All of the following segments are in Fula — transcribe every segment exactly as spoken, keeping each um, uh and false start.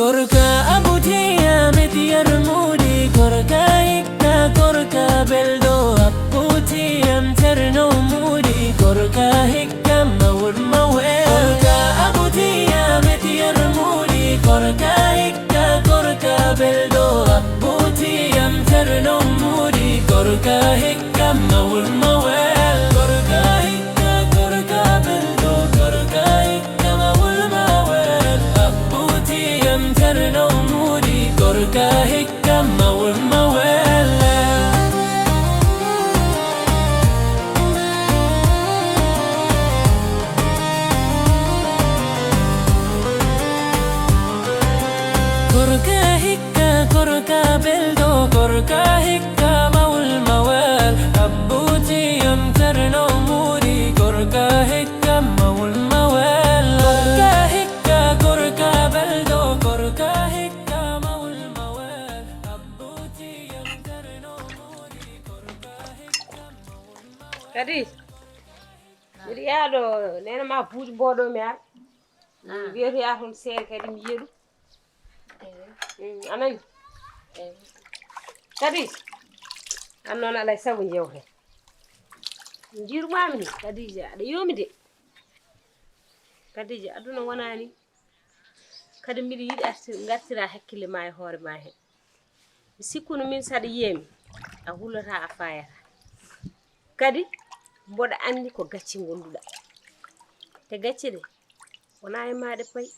Gorka Abuti Ahmed Yarmudi, gorka hikka, gorka belɗo, Abuti am Cerno Mudi, gorka hikka mawul mawel. Gorka Abuti Ahmed Yarmudi, gorka hikka, gorka belɗo, Abuti am Cerno Mudi, gorka hikka mawul mawel. Gorka hikka, gorka belɗo, gorka hikka mawul mawel. Abuti am Cerno Mudi, gorka hikka mawul mawel. Gorka hikka, gorka belɗo, gorka hikka mawul mawel. Abuti am Cerno Mudi, gorka hikka mawul mawel. Gorka hikka, gorka belɗo, gorka hikka mawul mawel. Abuti am Cerno Mudi, gorka hikka mawul mawel. Kadi, miɗo yaha ɗo neene ma buuɗi mboɗo mi ar. Mi wiyoto yaa toon seeɗa kadi mi yiya ɗum. Mm, a nani? Kadi, an noon alay sago jewte. Njiirumaami ni, Kadija, aɗa yoomi de. Kadija, aduna wonaa ni. Kadi mbiɗa yiɗi artir, ngartira hakkille ma e hoore ma heen. Mi sikkuno min saɗa yiya mi, a hulotaa, a faayataa. Kadi mboɗa anndi ko gacce ngonduɗa. Te gacce ɗe, wonaa e maaɗa payi.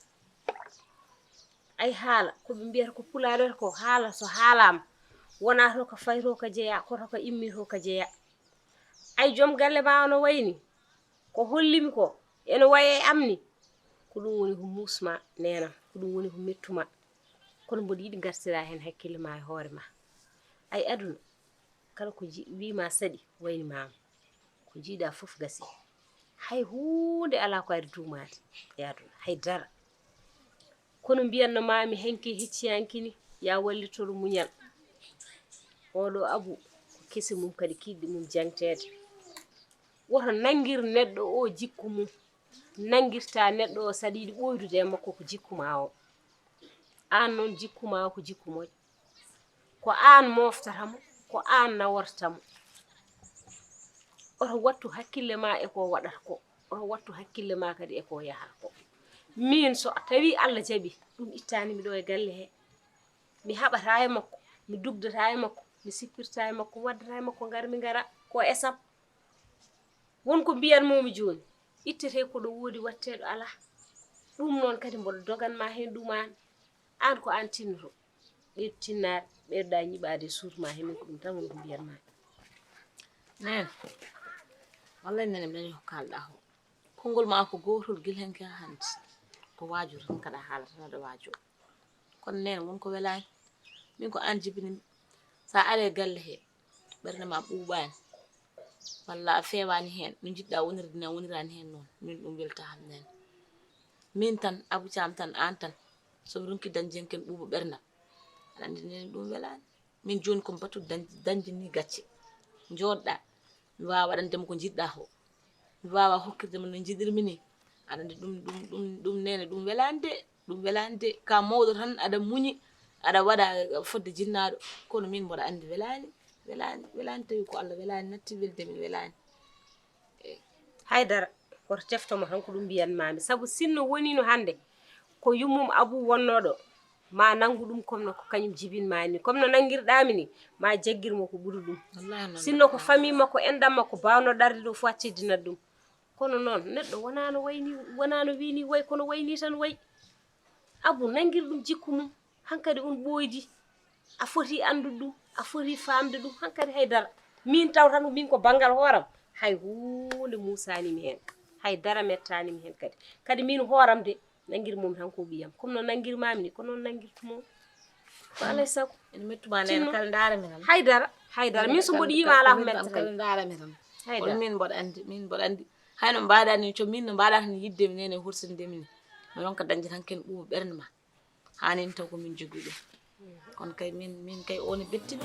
Ay haala, ko ɓe mbiyata ko pulaar wiyata ko haala so haalaama, wonaa to ka fayi to ka jeyaa, ko to ka immi to ka jeyaa. Ay joom galle ma ono wayni, ko hollimi ko, ene wayi e am ni. Ko ɗum woni ko muusma, neena, ko ɗum woni ko mettuma. Kono mboɗo yiɗi ngartira heen hakkille ma e hoore ma. Ay aduna, kala ko ji-, wiima saɗi, wayni maama. Ko jiiɗa fof gasi. Hay huunde alaa ko ari duumaade e aduna, hay dara. Kono mbiyanno maami henki hecciyanki ni, ya wallitoro muñal. Oɗo abu, ko kese mum kadi kiiɗɗi mum jangteede. Woto nanngir neɗɗo o jikku mum. Nanngirta neɗɗo o saɗa yiɗi ɓooydude e makko ko jikku ma o. Aan noon jikku ma o ko jikku moƴƴo. Ko aan mooftata mo, ko aan naworta mo. Oto wattu hakkille ma e ko waɗata ko. Oto wattu hakkille ma kadi e ko yahata ko. Miin so tawi Allah jaɓi, ɗum ittani mi ɗo e galle he. Mi haɓata e makko, mi dugdata e makko, mi sippirta e makko, mi waddata e makko ngar mi ngara ko esam. Won ko mbiyanmomi jooni, ittete ko ɗo woodi watteɗo alaa. Ɗum noon kadi mboɗo doganma heen ɗum aan. Aan ko aan tinnoto. Ɓeydu tinnaade, ɓeyduɗa ñiɓaade e suudu ma he min ko ɗum tan woni ko mbiyanma. Nene, wallay nene mi dañi ko kalɗa ko. Konngol ma ko gootol gila hen ka hannde. Ko waajur tan kaɗa haala tan aɗa waajo. Kono nene won ko welaani. Min ko aan jibinimi. Sa ari e galle he, ɓernde ma ɓuuɓaani. Walla a feewaani heen. No njiɗɗa wonirde ni a woniraani heen noon. Min ɗum weltaani am nene. Min tan, Abu Caam tan, aan tan. So mi ronki dañde heen ken ɓuuɓa ɓerdam. Aɗa anndi nene ɗum welaani. Min jooni ko mi batu dañ-, dañde ni gacce. Njooɗɗa. Mi waawa waɗande ma ko njiɗɗa ko. Mi waawa hokkirde ma no njiɗirmi ni. Aɗa anndi ɗum, ɗum, ɗum, ɗum nene ɗum welaani de. Ɗum welaani de. Ka mawɗo tan aɗa muñi, aɗa waɗa fodde jinnaaɗo. Kono min mboɗa anndi welaani, welaani, welaani tawi ko Allah welaani natti welde min welaani. Eey. Haydara, woto tefto mo tan ko ɗum mbiyanmaami. Sabu sinno woniino hannde ko yummum Abuu wonnoo ɗo, ma nanngu ɗum comme no ko kañum jibinmaani. Comme no nanngirɗaami ni, ma jaggir mo ko ɓuri ɗum. Wallaahi noon. Sinno ko famille makko, enɗam makko baawnoo ɗarde ɗo fof a teddinat ɗum. Kono noon, neɗɗo wonaa no wayni, wonaa no wiyni way, kono wayni tan way. Abu, nanngir ɗum jikku mum. Hankadi on ɓooydi. A foti anndude ɗum, a foti faamde ɗum. Hankadi hay dara. Min tawata ko min ko banngal hooram. Hay huunde muusaani mi heen. Hay dara mettaani mi heen kadi. Kadi min hooram de, nanngir mum tan ko ɓiyam. Comme no nanngirmaami ni, ko noon nanngirtu mo. Ko alay sago. Ene mettuma nene, tinno. Kala ndaara mi tan. Hay dara, hay dara. Min so mboɗo yiima alaa ko metta kadi. Kala ndaara mi tan. Hay dara. Kono min mboɗo anndi, min mboɗo anndi. Hayno mbaɗa ni, co min no mbaɗa tan yidde mi nene horsinde mi ni. Mi ronka dañde tan ken ɓuuɓa ɓernde ma. Hanin taw ko min jogii ɗum. Kono kay min, min kay o ne betti mi.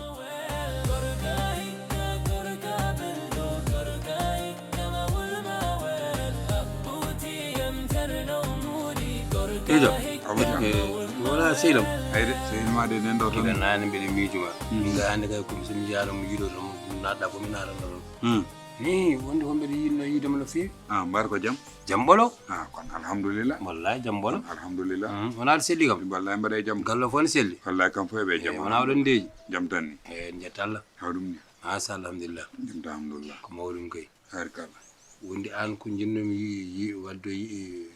Ida, avec, euh, Wala sehil am. Ayde, sehil ma de nen ɗo tan. Ina nane mbeɗe miijo ma. Min ga hannde kay komi somi jiyano mo yiɗo tan naɗɗa ko mi naɗanno ɗon. Hmm. Ni wonde ko mbeɗe yiɗno yiide mo no feewi. Ah, mbar ko jam? Jam ɓolo. Ah, kon alhamdulillah. Wallahi jam ɓolo. Alhamdulillah. Hmm. Wona aɗa selli kam? Wallahi mbaɗa e jam. Gallo fof ne selli. Wallahi kam fof eɓe jam. Eh, wona oɗon deeji. Jam tan ni. Eh, en jetta Allah. Haw ɗum ni. Masa alhamdulillah. Jam tan alhamdulillah. Ko mawɗum kay. Harkala. Wondi an ko jinnumi yi- yi- wadde yi-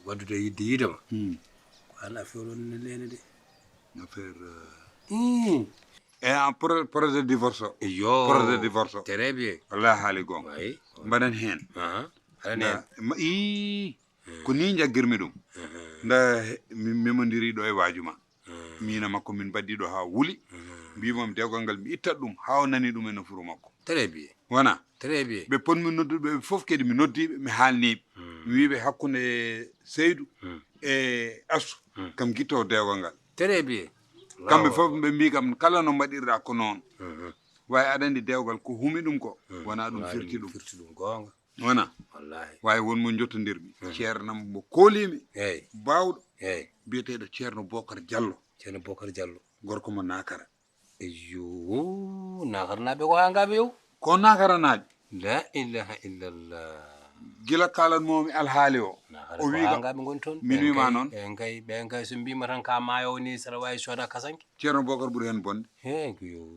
waddude yidde yiide ma. Hmm. Ko an affaire on ne leene de. Affaire euh, Hmm. E en pro- projet divorce o. Yo. Projet divorce o. Très bien. Wallahi haali gonga. Wayi. Mbaɗen heen. Aha. Aɗa neen. Nda- ma- ii, ko ni jaggirmi ɗum. Nda he- mi memodiri ɗo e waaju ma. Miina makko min mbaɗɗi ɗo haa wuli. Mbimam dewgal ngal mi ittat ɗum haa o nani ɗum e nofuru makko. Très bien. Wona. Très bien. Ɓe potmi noddude ɓe fof kadi mi noddiiɓe mi haalniiɓe. Mi wiiɓe hakkunde Seydou e Assu kam gitto dewgal ngal. Très bien. Kamɓe fof ɓe mbi kam kala no mbaɗirɗa ko noon. Wawi aɗa andi dewgal ko humi ɗum ko wona ɗum firti ɗum. Firti ɗum gonga. Wona. Wallahi. Wawi won mo jottodirmi. Ceernam mo koolimi. Eyyi. Bawɗo. Eyyi. Biyeteɗo Ceerno Bokar Diallo. Ceerno Bokar Diallo. Gorko mo Nakara. Eyyo, Nakaranaɓe ko ha ngaɓe yow. Ko Nakaranaɓe. La ilaha illallah. Gila kalanmomi alhaali o. O wi kam. Ngaɓe goni toon. Min wima noon. Ɓen kay, ɓen kay so mbima tan ka maayo ni saɗa wawi soda kasanke. Ceerno Bokar ɓuuri hen bonde. He ko yo.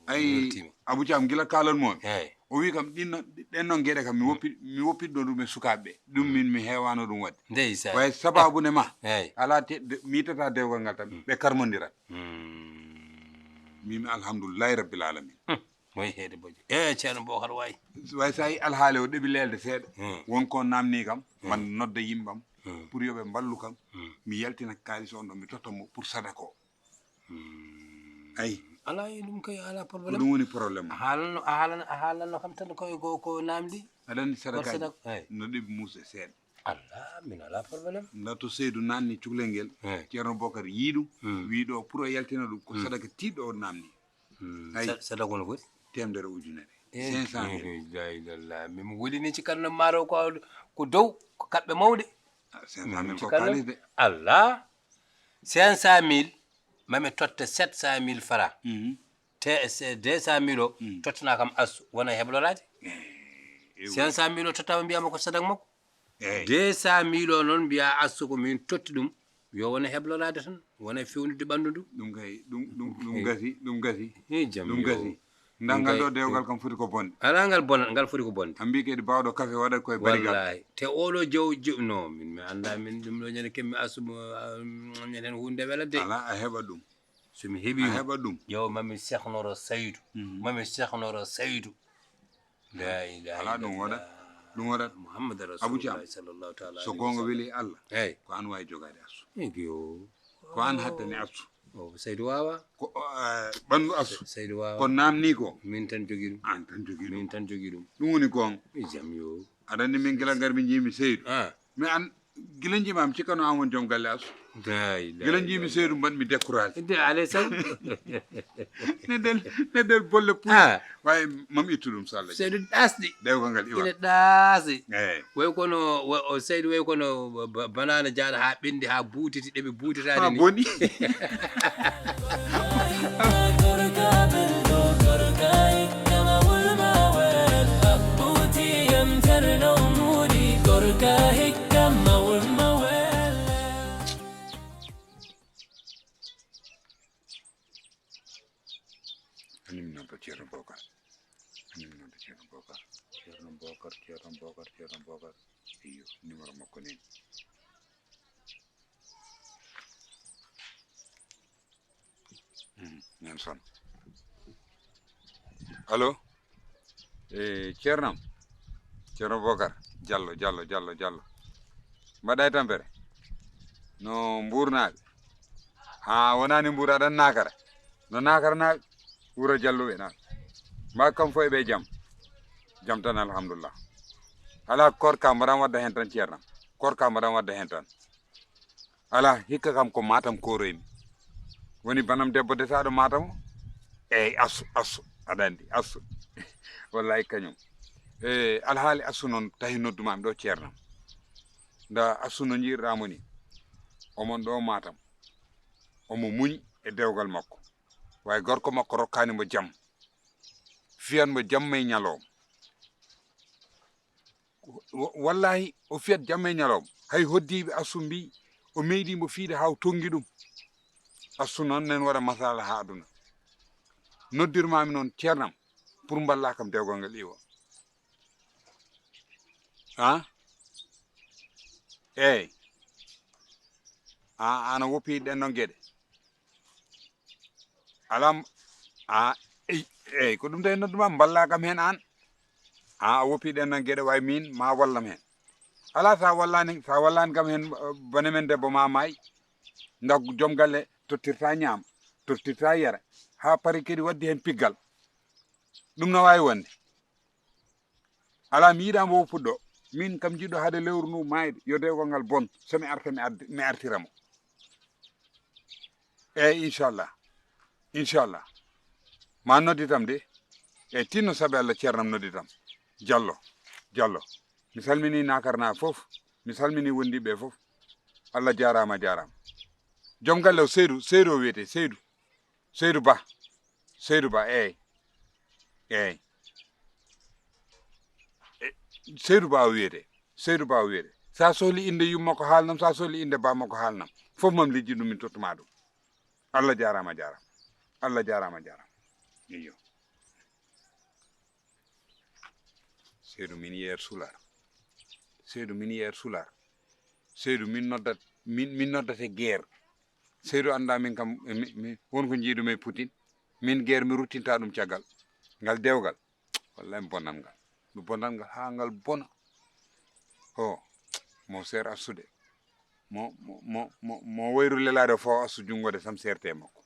Ayi Abou Thiam gila kalanmomi. Eyyi. O wi kam ɗin noon ɗen noon geɗe kam mi woppi mi woppitno ɗum e sukaɓe ɓe ɗum min mi hewano ɗum wadde. Ndeysan. Way sababu ne ma. Eyyi. Ala te de- mi yitata dewgal ngal tan ɓe karmodirat. Hmm. Min alhamdulillahi rabbil alamin. Moy heede bojo e ceerno bokar wayi. Way sa yi alhaali o ɗeɓi leelde seeɗa. Hmm. Won ko namni kam man nodda yimɓam Hmm. Pour yoɓe mballu kam Hmm. Mi yaltina kaalis on ɗo mi totta mo pour sadaka o. Ayi. Ala e ɗum kay ala ko problème. Ɗum woni problème. A haalanno a haalan a haalanno kam tan ko ko ko namdi. Aɗa andi sadaka. Sadaka. Eyi. No ɗeɓi muusde seeɗa. Alla min ala problème. Nda to Seydou nanni cukalel ngel. Eyi. Ceerno Bokar yii ɗum. Hmm. Wii ɗo pour o yaltina ɗum ko sadaka tiiɗɗo o namni. Hmm. Ayi. Sa- Sadaka no foti? Temedere ujunere. Cinq cent mille. La ilaha illallah. Min wulini ci kanno maaro ko ko dow ko kaɓɓe mawɗe. Ah, cinq cent mille ko kalis de. Alla. Cinq cent mille mami totte sept cent mille francs. Mhm. Te se deux cent mille o tottana kam assu wona hebloraade. Cinq cent mille o tottama mbiyama ko sadak makko. Deux cent mille o noon mbiya assu ko min totti ɗum yo wona hebloraade tan wona fewnude ɓanndu ndu. Ɗum kay ɗum ɗum ɗum gasi ɗum gasi. Hi jam ɗum gasi. Nda ngal ɗo dewgal kam foti ko bonde. Ala ngal bonat ngal foti ko bonde. A mbi kadi bawɗo kafe waɗat koye barigal. Wallahi te oɗo jaw jaw no min mi annda min ɗum ɗo ñande kemmi assumo ñande hen hunde welat de. Ala a heɓa ɗum. Somi heɓi a heɓa ɗum. Ƴeewa mami sehnoro Saydu. Mami sehnoro Saydu. La ilaha ala ɗum waɗat ɗum waɗat. Muhammad Abou Thiam rasulullahi sallallahu taala so alayhi goonga wasallam. Weli e Allah Eyyi. Ko an wawi jogaade assu. Eyyi yo. Ko an hattani assu. O Saydu Wawa. Ko eh, ɓanndu assu. Saydu Wawa. Ko namni ko. Min tan jogii ɗum. An tan jogii ɗum. Min tan jogii ɗum. Ɗum woni goonga. E jam yo. Aɗa anndi min gila ngarmi njiimi Saydu. Ah. Mi an gila njiimaam cikkano an won joom galle assu. Gila njiimi Saydu mbaɗmi découragé. De alay saw. Neɗɗel neɗɗel bolle puy. Ah. Wawi mam ittu ɗum so Allah. Seydu ɗasɗi. Ɗewgal ngal iwa. Ina ɗaasi. Eyi. Way kono o Seydu way kono banana jaaɗa ha ɓendi ha buutiti ɗeɓe buutitade ni. Boni. Animinanta Ceerno Bokar. Min noon to Ceerno Bokar, Ceerno Bokar, Ceerno Bokar, Ceerno Bokar. Iyo, numéro makko neni. Nen son. Allo? E ceernam? Ceerno Bokar, Jallo, Jallo, Jallo, Jallo. Mbaɗa e tampere? No mbuurnaaɓe? Ha wonani mbuur aɗan nakara? No nakara na wuro jalluɓe na. Mba kam fof eɓe jam. Jam tan alhamdulillah. Ala korka mbaɗan wadda hen tan ceernam. Korka mbaɗan wadda hen tan. Ala hikka kam ko matam koroymi. Woni banam debbo desaɗo matam o. Eyyi asu asu aɗa andi asu. Wallahi kañum. E alhaali asu noon tawi noddumami ɗo ceernam. Nda asu no jiirɗamo ni. Omon ɗo matam. omo muñ e dewgal makko. Way gorko makko rokkaani mo jam, fiyan mo jamma e ñalawma. Wa- wallahi o fiyat jamma e ñalawma. Hay hoddiiɓe Assu mbi o meeɗi mo fiide haa o tonngi ɗum. Assu noon nen waɗa masala haa aduna. Noddirmaami noon ceernam pour mballa kam dewgal ngal iwa. A eyi. A ana woppi ɗen noon geɗe. Alam a eyi eyi ko ɗum tawi nodduma mballa kam heen aan. A a woppi ɗen noon geɗe way miin ma wallam heen. Ala sa wallani sa wallani kam heen. Bone men debbo ma maayi. Ndax joom galle tottirta ñaam tottirta yara haa pari kadi waddi heen piggal. Ɗum no waawi wonde. Alaa mi yiɗaa mbo woppuɗo min kam jiɗɗo haade lewru ndu maayde yo dewgal ngal bon. So mi arta mi ardi mi artira mo. Eeyi inchallah. Inchallah. Ma nodditam de. Eeyi tinno sabi Allah ceernam nodditam. Jallo. Jallo. Mi salmini nakarna fof. Mi salmini wondiɓe fof. Allah jaaraama jaaraama. Joom galle o seydu seydu o wiyete seydu. Seydu ba. Seydu ba eeyi. Eeyi. Seydu ba o wiyete. Seydu ba o wiyete sa sohli inde yumma ko haalnam sa sohli inde bamma ko haalnam. Fof mam lijji ɗum min tottuma ɗum. Allah jaaraama jaaraama. Allah jaaraama jaaraama. Iyo. Seydu min yeer sular. Seydu min yeer sular. Seydu min noddat min min noddate guerre. Seydu annda min kam won ko jiidumi e Putin. Min guerre mi ruttinta ɗum caggal ngal dewgal. Wallay mi bonan ngal. Mi bonan ngal haa ngal bona. O mo seer assude. Mo mo mo mo wayru lelaade o fawa assu junngo de sam seerte e makko.